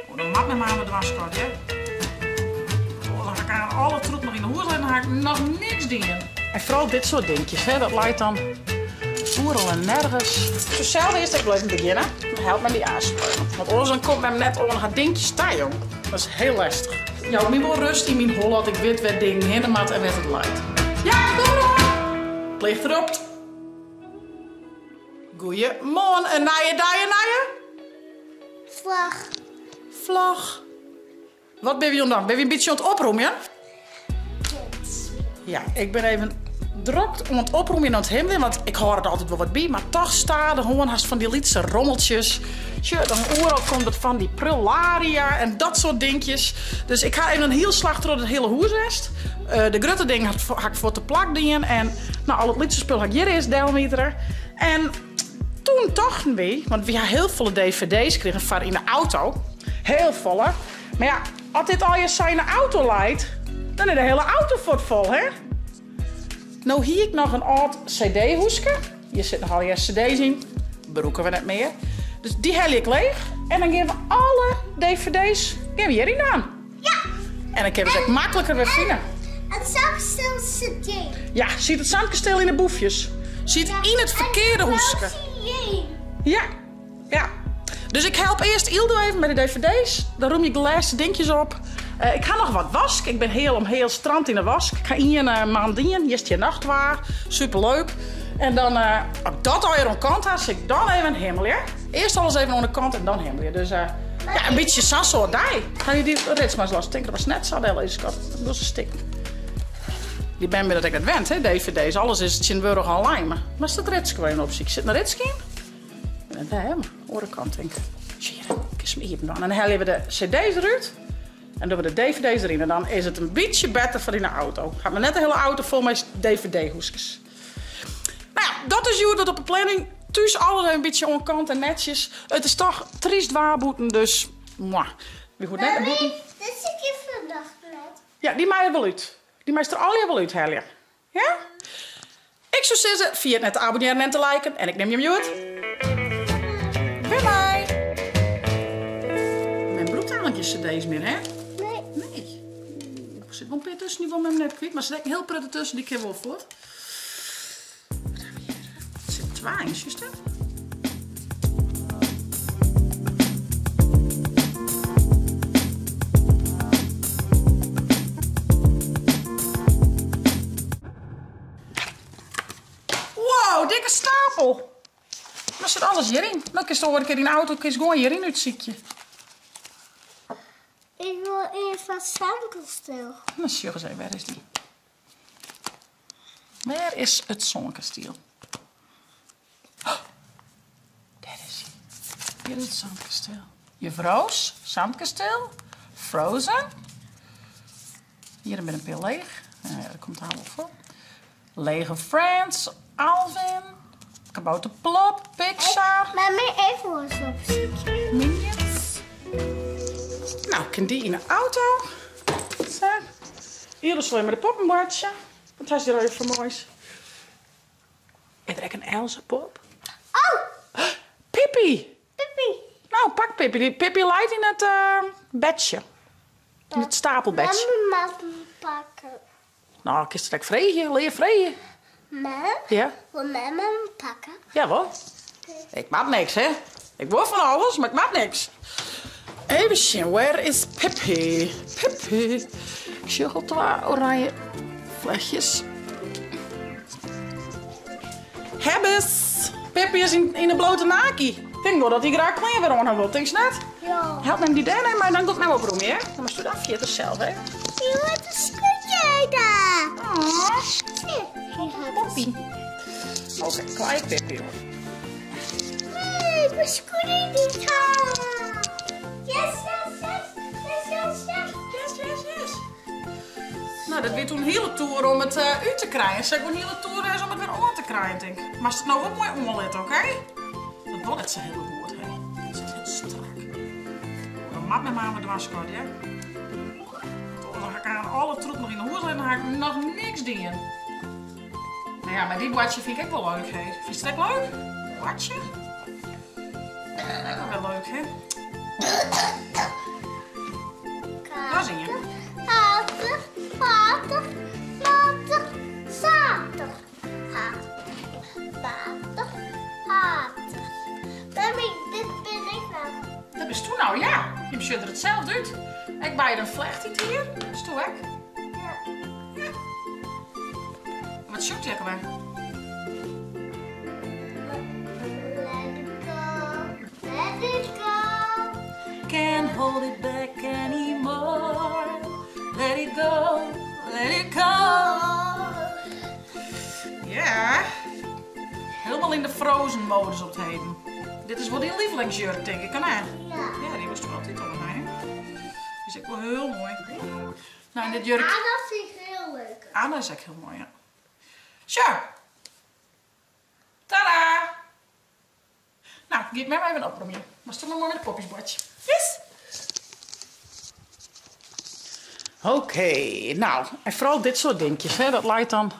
Oh, dan moat myn mem dwaan, skat, hear. Oh, dan ha ik aan alle troep noch yn 'e hûs litten, dan ha ik noch niks dien. En foaral dit soart dinkjes, hè, dat leit dan oeral en nergens. Ik soe sels earst ek wol even begjinne. Dan helpt mem dy aanspreunen. Want oars dan komt mem net oan har dinkjes ta, jong. Dat is hiel lestich. Jout my wol rust yn myn holle at ik wit wêr't dingen hinne moatte en wêr't it leit. Ja, ik kom deroan! Plicht ropt. Goeiemoarn, in nije dei, in nije. Vlog. Vlog. Wat binne wy oan dan? Binne wy in bytsje oan it opromjen? Ja, ik bin even drok oan it opromjen oan it himmeljen, want ik hâld it altyd wol wat by, mar toch stadichoan hast fan dy lytse rommeltsjes. Sjoch, dan oeral komt it fan dy prullaria en dat soart dinkjes. Dus ik ha even in hiel slach troch it hiele hûs west. De grutte dingen ha ik fuort te plak dien en nou, al it lytse spul ha ik hjir earst delmitere. En toen tochten wy, want wy ha hiel folle dvd's krigen foar yn de auto, hiel folle. Mar ja, as dit allegear sa yn de auto leit, dan is de hiele auto fuort fol, hè? No hie ik noch in âld cd-hoeske. Hjir sit noch allegear cd's yn, brûke we net mear. Dus dy helje ik leech en dan gean we alle dvd's gean we hjiryn dwaan. Ja! En dan kinne we se ek makliker wer fine. It sânkasteel sit hjir. Ja, siet it sânkasteel yn de boefjes. Siet yn it ferkearde hoeske. Ja, ja. Dus ik help earst Yldo even mei de dvd's. Dan rûmje ik de lêste dinkjes op. Ik ha noch wat wask. Ik bin heal om heal strand yn de wask. Ik ha ien maand dien. Hjir stean noch twa. Superleuk. En dan, as ik dat allegear oan kant ha, sil ik dan even himmelje. Earst alles even oan de kant en dan himmelje. Dus ja, in bytsje sa'n soart dei. Ha je dy rits mar ris los? Tink dat was net sa del is, skat. Dat docht se stikken. Dy bern binne dat ek net wend, hè, dvd's. Alles is tsjintwurdich online. Mar moatst it ritske wol even opsykje. Sit in ritske yn? Net dêr, mar oare kant tink ik. Sjoch hjir, kinst him iepen dwaan. En dan helje we de cd's derút en dogge we de dvd's deryn. En dan is it in bytsje better foar yn de auto. Hat men net de hiele auto fol mei dvd-hoeskes. Nou ja, dat is hjoed wat op de planning. Thús alles even in bytsje oan kant en netsjes. It is toch tryst waar bûten, dus mwah. Wy hoege net nei bûten. Dit sykje vandaag net. Ja, dy mei er wol út. Dy meist der allegear wol úthelje. Ja? Ik soe sizze, ferjit net te abonnearjen en te liken. En ik nim jim hjoed. Bye bye. Mem brûkt eigenlik gjin cd's mear, hè? Nee. Nee. Der sit wol in pear tusken dy wol mem net kwyt, mar der sit ek in hiel protte tusken dy kin wol fuort. Wat ha we hjir? Der sit twa yn, sjochst dit? Wow, dikke stapel! Dan sit alles hjiryn. Dan kinst oare kear dyn auto kinst gewoan hjiryn útsykje. Ik wol ien fan Sânkasteel. Dan sjoch ris even, wêr is dy? Wêr is it sânkastiel? Oh, dêr is hy. Hjir is it sânkastiel. Juf Roos, Sandkasteel, Frozen. Hjir binne in pear leech. Ja, dat komt har wol foar. Lego Friends, Alvin, Kabouter Plop, Pixar. Mami, even wat opsykje. Minions. Nou, kin dy yn de auto. Sa. Iele slim mei de poppen boartsje. Wat hast hjir allegear foar moais? Is der ek in Elsa pop? Oh! Pippi! Pippi! Nou, pak Pippi. Dy Pippi leit yn it bedsje. Yn it stapelbedsje. Mem moat him pakke. Nou, kinst it ek freegje. Lear freegje. Mem? Ja? Wol mem him pakke? Jawol. Ik moat niks, hè. Ik wol fan alles, mar ik moat niks. Even sjen, where is Pippi? Pippi. Ik sjoch al twa oranje flechtjes. Hebbes! Pippi is yn 'e blote naki. Ik tink wol dat hy graach klean wer oan ha wol, tinkst net? Ja. Help mem dy dêr even mei, dan giet mem opromje, hè? Dan moatst dat fierder sels, hè? Hy hat in skutje daar. Oh. Poppy. Oké, klaai Pippi op. Nee, mijn schoenen niet aan. Yes, yes, yes. Yes, yes, yes. Yes, yes, yes. Nou, dat wie toen in hiele toer om it út te krijen. Sil ik wol in hiele toer wêze om it wer oan te krijen, tink ik. Moatst it no wol moai oanlitte, oké? Dat wol net sa hiel goed, hè. It sit hiel strak. Dan moat mem mar dwaan, skat, hear. Want dan ha ik aan alle troep noch yn 'e hûs litten, dan ha ik noch niks dien. No ja, mar dy boartsje fyn ik ek wol leuk, hè. Fynst it ek leuk? Boartsje? Ek wol wer leuk, hè? Ja, jim sjogge der itselde út. Ek beide in flecht yn it hier. Sto ek? Ja. Ja. Wat sjocht dy ek alwer? Let it go, let it go. Can't hold it back anymore. Let it go, let it go. Ja. Hielendal yn de Frozen modus op 't heden. Dit is wol dyn lievelingsjurk, tink ik, hè? Ja. Ja, dy wolst altyd oan, hè? Dy is ek wol hiel moai. Nou, en dit jurk... Anna vind ik heel leuk. Anna is ek hiel moai, ja. Sjoch. Tada! Nou, giet mem even opromjen. Moatst do mar moai mei de popjes boartsje. Yes! Oké, nou, en foaral dit soart dinkjes, hè, dat leit dan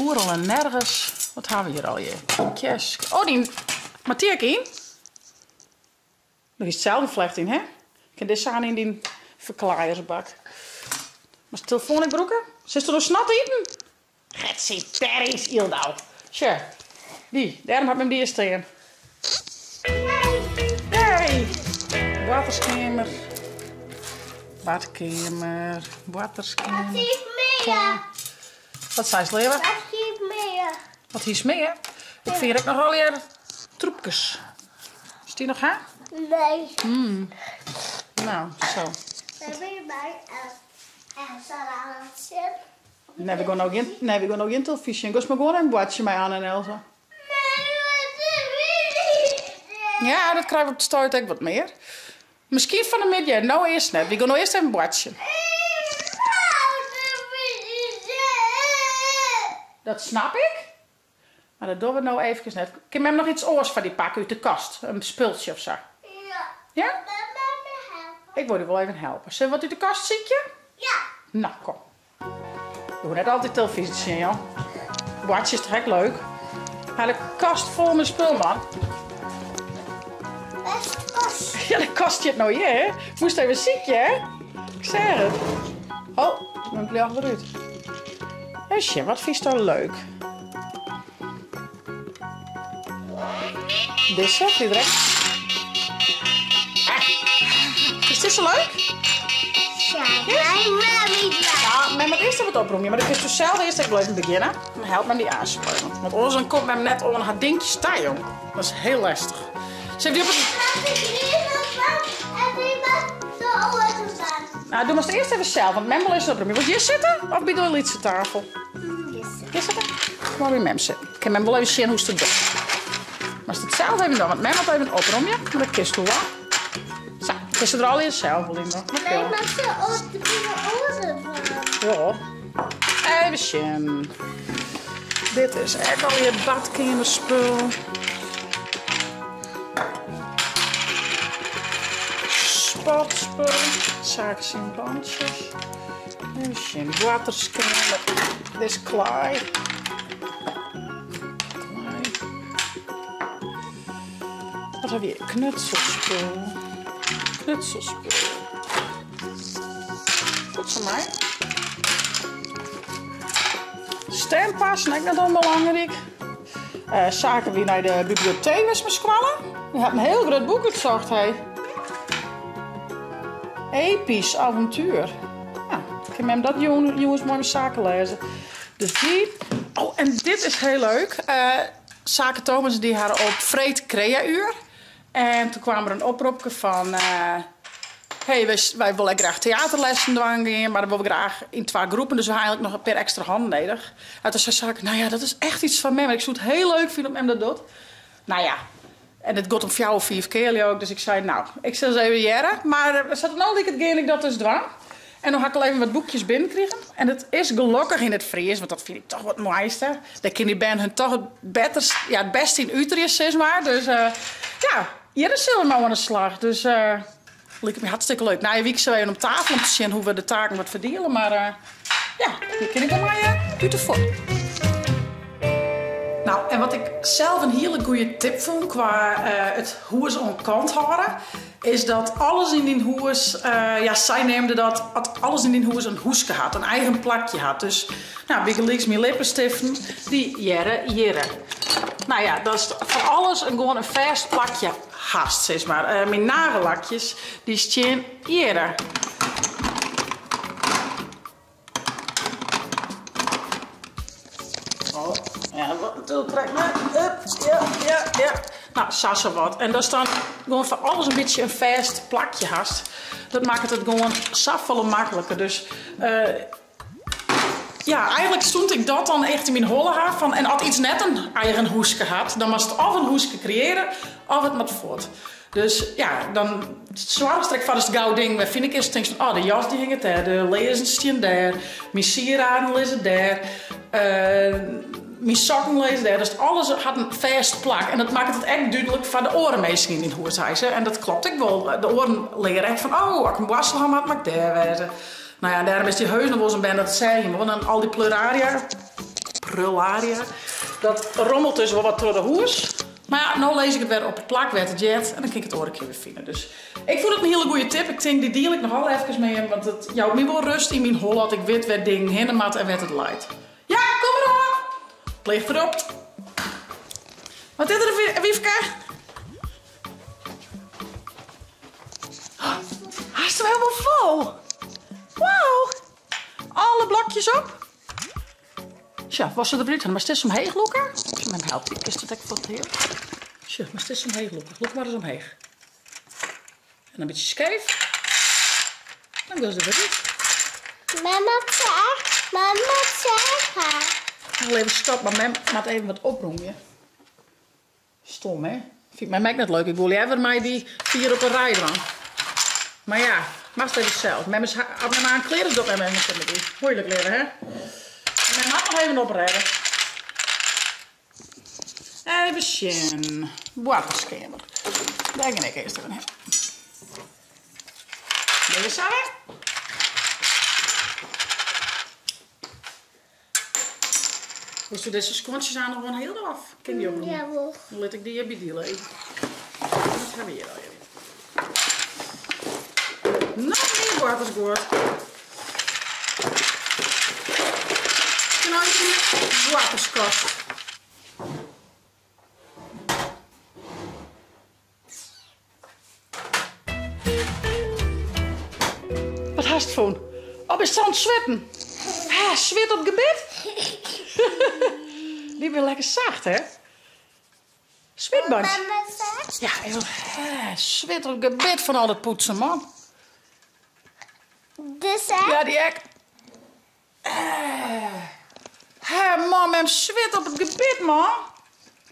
oeral en nergens. Wat ha we hjir allegear? Kjes. Oh, dyn moat dy ek yn? Dêr hiest sels in flecht yn, hè? Kin dizze aan yn dyn ferklaaiersbak. Moatst de telefoan ek brûke? Silsto no snot iten? Getsie, Terry's Yldau. Sjoch, dy, dêrom hat mem dy hjir stean. Hey! Boarterskeamer. Badkeamer, boarterskeamer. Wat is mear? Wat seist, leave? Wat is mear? Wat hiest mear? Ik fyn hjir ek noch allegear troepkes. Is dy noch ha? Nee. Nou, zo. We binne by Elsa aan it sjen. Nee, we gean no gjin, nee, we gean no gjin telefyzje sjen. Goest mar gewoan even boartsje mei Anne en Elsa. Nee, wat is Ja, dat krije we op it stuit ek wat mear. Miskien fan 'e middei, no earst net. Wy gean no earst even boartsjen. Dat snap ik. Mar dat dogge we no eefkes net. Kin mem noch iets oars foar dy pakke út de kast? In spultsje of sa? Ja. Ja? Mem me helpe? Ik wol dy wol even helpe. Sille we wat út de kast sykje? Ja. No, kom. Je hoege net altyd telefyzje te sjen, joh. Boartsje is toch ek leuk? Hiele kast fol mei spul, man. Best kast. Ja, de kast stiet no hjir, hè? Moast even sykje, hè? Ik seach it. Oh, myn pljoch derút. Even sjen, wat fynsto leuk? Dizze, fyn je direkt? Ah. Is dizze leuk? Ja, mijn mem is leuk. Ja, mem moat earst even wat opromje, mar dan kinst do sels earst ek wol even begjinne. Dan helpt mem dy aanspoelen. Want oars dan komt mem net oan har dinkjes ta, jong. Dat is hiel lestich. Sil ik dy op it... Nou, doe moatst earst even sels, want mem wol earst opromje. Wolst hjir sitte of by de lytse tafel? Hjir sitte? Kom mar by mem sitten. Kin mem wol even sjen hoe'tst it dochst. Moatst it sels even dwaan, want mem moat even opromje. Mar dat kinst do wol. Sa, kinst der allegear sels wol yn dwaan. Nee, mar se op de oare dwaan. Ja. Even sjen. Dit is ek allegear badkeamerspul. Sportspul. Saken syn bantsjes. Even sjen. Boarterskeamer. Dit is klaai. Klaai. Wat ha we hjir? Knutselspul. Knutselspul. Goed foar my. Stempassen, ek net ûnbelangryk. Saken wie nei de biblioteek west mei skoalle. Dy hat in hiel grut boek útsocht, hé. Epysk avontuer. Ja, kin mem dat jûn jûns moai mei Sake lêze. Dus dy. Oh, en dit is hiel leuk. Sake Thomas dy ha op freed krea-uur. En toen kwam der in opropke fan, hey, wy wolle ek graach teaterlessen dwaan gean, mar dat wolle we graach yn twa groepen, dus we ha eigenlik noch in pear ekstra hannen nedich. En toen sei Sake, nou ja, dat is echt iets foar mem en ik soe it hiel leuk fine as mem dat docht. Nou ja, en it giet om fjouwer, fiif kearlju ek, dus ik sei, nou, ik sil ris even hearre. Mar sa't it no liket gean ik dat dus dwaan. En no ha ik al even wat boekjes binnenkrigen. En it is gelokkich yn it Fries, want dat fyn ik toch wat it moaiste. Dêr kin dy bern hun toch it better, ja, it bêste yn uterje, sis mar. Dus ja, hjir sille we mei oan 'e slach. Dus liket my hartstikke leuk. Nije wike sille we even om tafel om te sjen hoe't we de taken wat ferdiele. Mar ja, hjir kin ik wol mei út de fuotten. Nou, en wat ik sels in hiele goede tip fûn kwa it hûs oan kant hâlde, is dat alles yn dyn hûs, ja, sy neamde dat at alles yn dyn hûs in hûske hat, in eigen plakje hat. Dus, nou, bygelyks myn lippenstiften, dy hearre hjirre. Nou ja, datst foar alles in gewoan in fêst plakje hast, sis mar. Myn nagellakjes, dy stean hjirre. Oh, ja, dat doe ik krekt net. Hup, ja, ja, ja. Nou, sa sa wat. En datst dan gewoan foar alles in bytsje in fêst plakje hast, dat makket it gewoan safolle makliker. Dus ja, eigenlik sûnt ik dat dan echt yn myn holle ha, fan en as iets net in eigen hûske hat, dan moatst of in hûske kreëare of it moat fuort. Dus ja, dan soargest der ek foar datst gau dingen wer fine kinst. Tinkst fan, oh, de jas dy hinget dêr, de learzen stean dêr, myn sieraden lizze dêr, myn sokken lizze dêr. Dus alles hat in fêst plak en dat makket it ek dúdlik foar de oare minsken yn dyn hûs. En dat kloppet ek wol. De oaren leare ek fan, oh, as ik in boarstel ha moat, moat ik dêr wêze. No ja, dêrom is dy heus noch wolris in bern dat seach je wol. En al dy pleuraria, prullaria, dat rommelt dus wol wat troch de hûs. Mar ja, no lis ik it wer op it plak wêr't it heart en dan kin ik it oare kear wer fine. Dus ik fûn it in hiele goede tip. Ik tink, dy diel ik noch al efkes mei jim, want it jout my wol rust yn myn holle as ik wit wêr't dingen hinne moatte en wêr't it leit. Ja, kom mar oan! Plicht derop. Wat is der, Wyfke? Hast him helemaal fol? Wauw! Alle blokjes op? Sjoch, wolst se der út ha? Moatst dizze omheech lûke. Mem helpt dy, kinst it ek fuort hear. Sjoch, moatst dizze omheech lûke. Lûk mar ris omheech. En in bytsje skeef. Dan gean se der wer út. Mem moat mem moat ha. Even stop, mar mem moat even wat opromje. Stom, hè? Fynt mem ek net leuk. Ik wol leaver mei dy fier op 'e rij dwaan. Mar ja, moatst even sels. Mem is, as mem aan klear is, docht mem even wat mei dy. Moeilik leare, hè? Mem moat noch even oprêde. Even sjen. Boarterskeamer. Dêr gean ik earst even hinne. Binne we sa wer? Wolsto dizze skuontsjes aan noch wol hiel of kin dy opromje? Ja, wol. Dan lit ik dy hjir by dy lizzen. Wat ha we hjir allegear? Noch mear boartersguod. Kin allegear yn de boarterskast. Wat hast fûn? Oh, bist oan it switten? Hè, swit op gebit? Dy binne lekker sacht, hè? Switbandje. Ja, even, hè, swit op gebit fan al dat poetsen, man. Dizze? Ja, dy ek. Hè, man, mem swit op it gebit, man.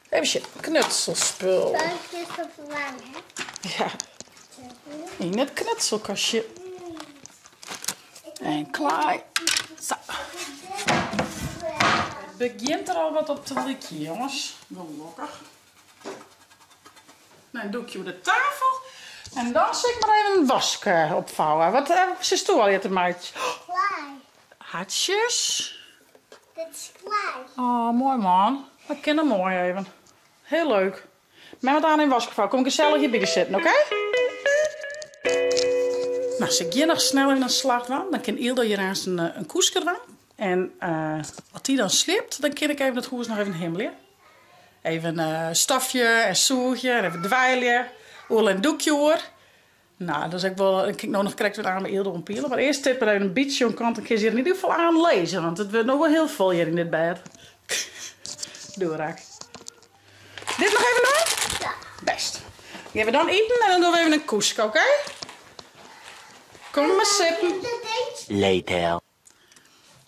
Even sjen, knutselspul. Bandjes op lang, hè? Ja. Yn it knutselkastje. En klaai. Sa. It begjint der al wat op te lykjen, jonges. Gelokkich. In doekje oer de tafel. En dan sil ik mar even in wask opfouwen. Wat sitsto allegear te meitsjen? Klaai. Hartsjes. Dit is klaai. Oh, moai man. Dat kin dan moai even. Heel leuk. Mem moat aan in wask opfouwen. Kom gesellich hjir by dy sitten, oké? Nou, sil ik hjir noch snel even in slach dwaan. Dan kin Yldo hjir aanst in koeske dwaan. En as dy dan sliept, dan kin ik even it hûs noch even himmelje. Even stofje en sûgje en even dweilje. Oeral in doekje oer. Nou, dat is ek wol, dan kin ik no noch krekt wer aan mei Yldo oanpiele. Mar earst dit mar even in bytsje oan kant, dan kin se hjir yn ieder gefal aan lizze. Want it wurdt no wol hiel fol hjir yn dit bêd. Doe raak. Dit noch even dwaan? Ja. Bêst. Gean we dan iten en dan dogge we even in koeske, oké? Kom mar sitten. Later.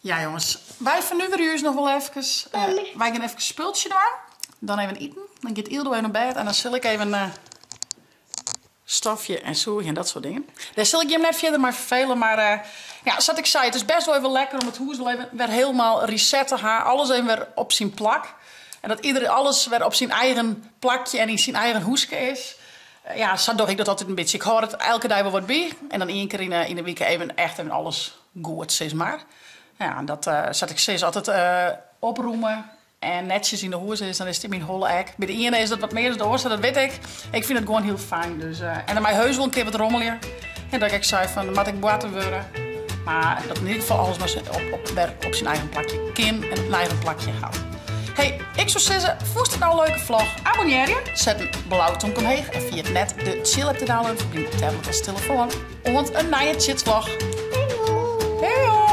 Ja jonges, wy fernuverje ús noch wol efkes. Wy gean efkes spultsje dwaan. Dan even iten. Dan giet Yldo even op bêd en dan sil ik even stofje en sûgje en dat soart dingen. Dêr sil ik jim net fierder mei ferfele, mar ja, sa't ik sei, it is bêst wol even lekker om it hûs wol even wer helemaal reset te ha. Alles even wer op syn plak. En dat ieder alles wer op syn eigen plakje en yn syn eigen hûske is. Ja, sa doch ik dat altyd in bytsje. Ik hâld it elke dei wol wat by en dan ien kear yn 'e wike even echt even alles goed, sis mar. Ja, en dat, sa't ik sis, as it oprûme en netsjes yn 'e hûs is, dan is it yn myn holle ek. By de iene is dat wat mear as de oarste, dat wit ik. Ik fyn it gewoan hiel fijn. Dus, en dan mei heus wol in kear wat rommelje. En dat ik ek sei fan, der moat ek boarte wurde. Mar dat yn ieder gefal alles mar wer op syn eigen plakje kin en op syn eigen plakje hat. Hey, ik soe sizze, fûnst it no in leuke vlog? Abonnearje, set in blau tomke omheech en ferjit net de Tsjil-app te downloaden foar dyn tablet as telefoan. Oant in nije Tsjitsvlog. Heyo!